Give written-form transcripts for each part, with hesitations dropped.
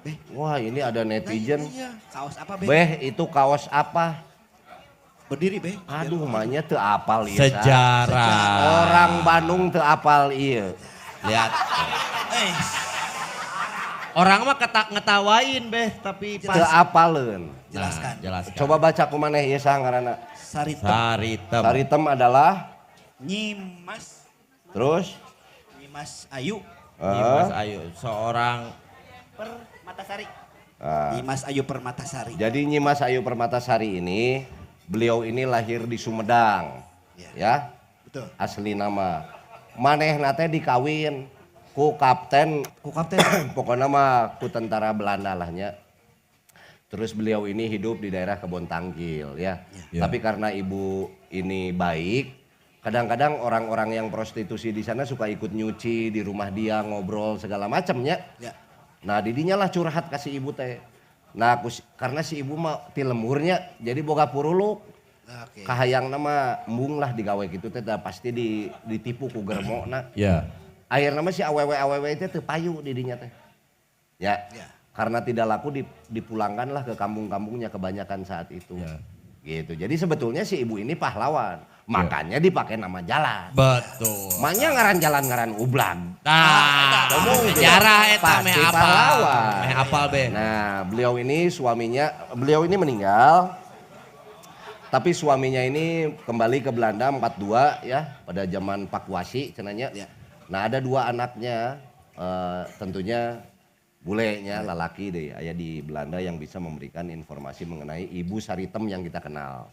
Beh. Wah, ini ada netizen. Nah, iya. Kaos apa, Beh? Beh, itu kaos apa? Berdiri, Beh. Aduh, manya teu apal ieu. Sa. Sejarah. Orang Bandung teu apal ieu. Lihat. Eh, Orang mah ngetawain, Beh, tapi pas Teu apaleun. Jelaskan. Nah, jelaskan. Coba baca ku maneh ieu saha ngaranna? Saritem. Saritem. Saritem adalah Nyimas. Terus Nyimas Ayu. Nyimas Ayu, seorang Permatasari. Ah. Nyimas Ayu Permatasari. Jadi Nyimas Ayu Permatasari ini, beliau ini lahir di Sumedang. Ya. Ya, Betul. Asli nama. Manehna teh dikawin ku kapten, Ku kapten. Pokoknya mah ku tentara Belanda lah nya. Terus beliau ini hidup di daerah Kebon Tangkil ya. Ya. Tapi karena ibu ini baik, kadang-kadang orang-orang yang prostitusi di sana suka ikut nyuci di rumah dia, ngobrol segala macamnya. Ya. Nah, didinya lah curhat ka si ibu teh. Nah, karena si ibu mah ti lemburnya, jadi boga puruluk. Oke. Kahayang nama embung lah digawe gitu teh dah pasti ditipu ku germona. Akhirnya mah si awewe-awewe itu teu payu didinya teh. Ya. Ya. Karena tidak laku dipulangkan lah ke kampung-kampungnya kebanyakan saat itu. Gitu. Jadi sebetulnya si ibu ini pahlawan. Makanya dipakai nama jalan. Betul. Makanya ngaran jalan ngaran Ublag. Nah, sejarah eta Pasti meh apal. Pahlawan. Meh apal, Beh. Nah, beliau ini suaminya, beliau ini meninggal. Tapi suaminya ini kembali ke Belanda 42 ya, pada zaman Pakuasi cenah nya. Ya. Nah, ada dua anaknya, tentunya bulenya lalaki deh, aya di Belanda yang bisa memberikan informasi mengenai Ibu Saritem yang kita kenal.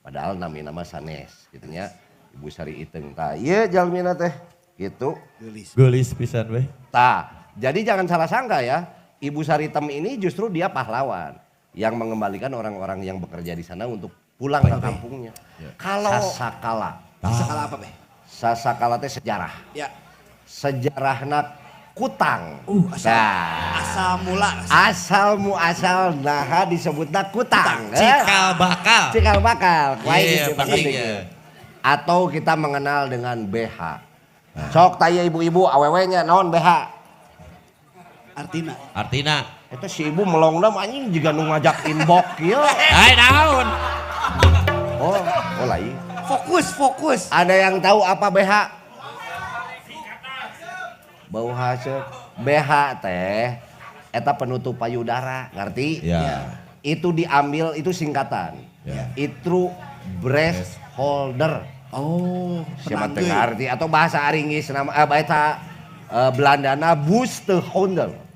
Padahal nama sanes gitu nya. Ibu Sari Iteng. Tah, ieu jalmina teh gitu. Geulis. Geulis pisan, Beh. Tah, jadi jangan salah sangka ya. Ibu Saritem ini justru dia pahlawan yang mengembalikan orang-orang yang bekerja di sana untuk pulang ke kampungnya. Kalau sasakala, Sakala apa, Beh? Sasakala teh sejarah. Ya. Sejarahna kutang. Asal, Nah, asal mula. Asal muasal naha disebutna kutang. Eh? Cikal bakal. Cikal bakal. Wah, Iya, itu penting penting. ya. Atau kita mengenal dengan BH. Sok tanya ibu-ibu awewe-nya naon BH? Artina. Artina. Itu si ibu melongna mah anjing jiga nu ngajak inbox kieu. Hai naon? Oh, oh lain. Fokus, fokus. Ada yang tahu apa BH? Bau hasil BH teh eta penutup payudara, ngerti? Ya. Itu diambil, itu singkatan. Ya. Itu breast holder. Oh, Siapa teu penanggeui. ngarti atau bahasa Aringis nama bahasa Belandana borsthouding.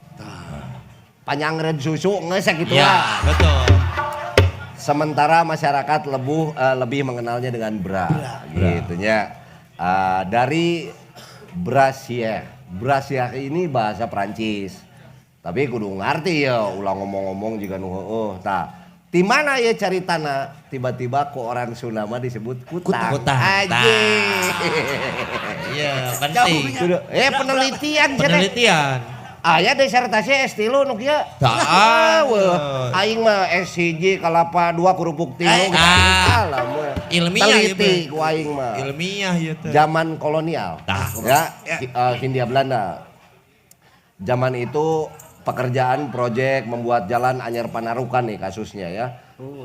Panyangreud susu geus sakitu Ya, lah. betul. Sementara masyarakat lebih mengenalnya dengan bra, gitu nya. Dari brassiere. Brassiere ini bahasa Prancis. Tapi kudu ngerti ya, ulah ngomong-ngomong juga nu heueuh. Tah, di mana ya cari tanah? Tiba-tiba ku orang Sunda mah disebut kutang. Kutang. Anjing. Iya, penting. Kudu- penelitian cenah. Penelitian. Aya disertasi S3 nu kieu. Tah. Ah, weuh. Aing mah S1 kalapa dua kerupuk tilu. Ah. Alah mah. Ilmiah Teliti ieu, ku aing mah. Ilmiah ieu teh. Zaman kolonial. Tah. Ya, Hindia Belanda. Zaman itu pekerjaan proyek membuat jalan Anyer Panarukan nih kasusnya ya.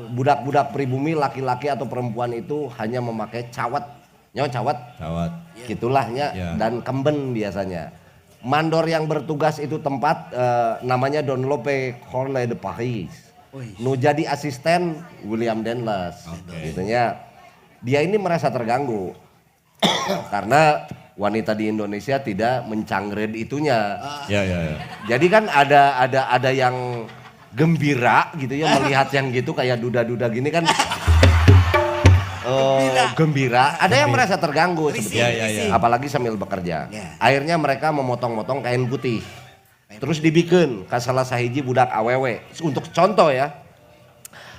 Budak-budak pribumi laki-laki atau perempuan itu hanya memakai cawat. Nyawa cawat Cawat. gitulahnya dan kemben biasanya. Mandor yang bertugas itu tempat namanya Don Lope Corle de Paris. Wih. Nu jadi asisten William Daendels. Gitu nya. Dia ini merasa terganggu karena wanita di Indonesia tidak mencangred itunya. Ya. Jadi kan ada yang gembira gitu ya melihat yang gitu kayak duda-duda gini kan gembira. Ada yang merasa terganggu sebetulnya. Ya. Apalagi sambil bekerja. Ya. Akhirnya mereka memotong-motong kain putih. Terus dibikin ke salah sahiji budak awewe. Untuk contoh ya.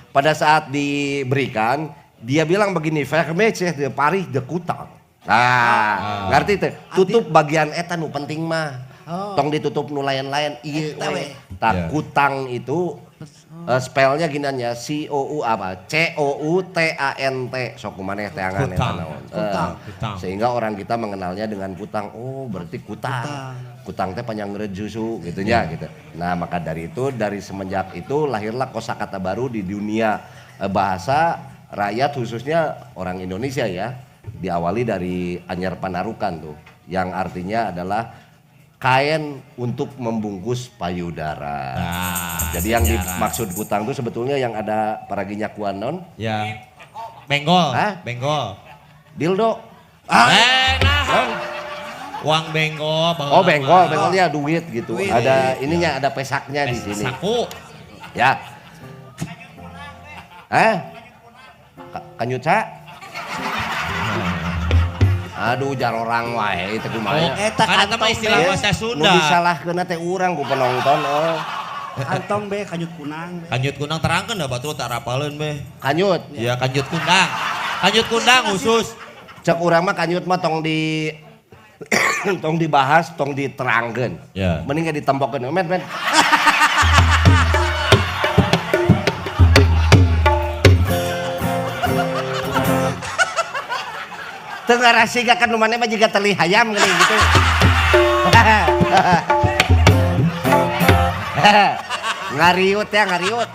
Pada saat diberikan, dia bilang begini, "Fermez de Paris de kutang." Nah, ngerti teh? Tutup bagian eta nu penting mah. Oh. Tong ditutup nu lain-lain. Iya, Eta we. we. Tah, Ya. kutang itu Spellnya ginian ya, C O U apa? C O U T A N T. Sok kumaneh teangan eta Kutang. naon. Kutang. Kutang. Sehingga orang kita mengenalnya dengan kutang. Oh, berarti kutang. Kutang teh panyangreuh susu gitu nya gitu. Nah, maka dari itu, dari semenjak itu lahirlah kosakata baru di dunia bahasa rakyat, khususnya orang Indonesia ya. Diawali dari Anyer Panarukan tuh, yang artinya adalah kain untuk membungkus payudara. Nah, Jadi yang sejarah. dimaksud kutang itu sebetulnya yang ada paraginya kuanon, Ya. Benggol. Hah? Benggol. Dildo. Eh, nah. Uang benggol. Oh, benggol, benggolnya duit gitu. Duit. Ada ininya, ada pesaknya di sini. Saku. Ya. Hah? Kanyut sa? Aduh, jarorang wae itu kumaha. Oh, Eta kan eta mah kantong, istilah Be. bahasa Nu Sunda. disalahkeun teh urang ku penonton oh. Kantong be, kanyut kunang be. Kanjut kundang terangkeun da batur tak rapaleun be. Kanyut. Ya kanjut kundang. Kanjut kundang khusus. Cek urang mah kanyut mah tong dibahas, tong diterangkeun. Ya. Mending ge ditempokeun. Men, men. Teu ngarasiga kan nu maneh mah jiga teli hayam geuning gitu. Ngariut ya, ngariut.